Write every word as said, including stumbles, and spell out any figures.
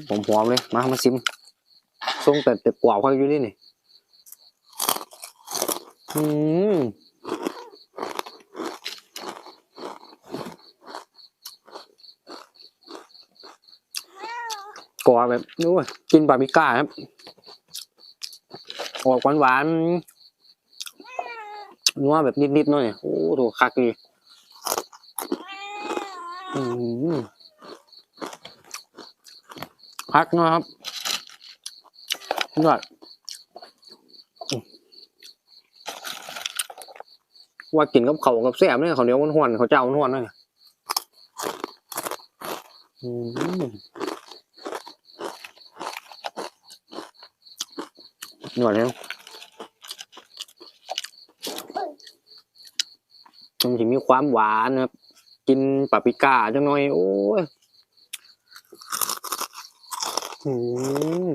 หอมๆเลย มา มาซิม ทรงแต่ แต่กรอบคักอยู่นี่นี่ อืม กรอบแบบ โอ้ย กินปาปริก้าครับ ออกหวานๆ นัวแบบนิดๆหน่อย โอ้โห คักดี อืม คักเนาะครับ ยอด ว่ากินกับข้าวกับแซ่บเนี่ย ข้าวเหนียวฮ้อนๆ ข้าวเจ้าฮ้อนๆ เนี่ย อืม ยอดเลย มันจะมีความหวานนะครับ กินปาปริก้าจังหน่อย โอ้ย อืม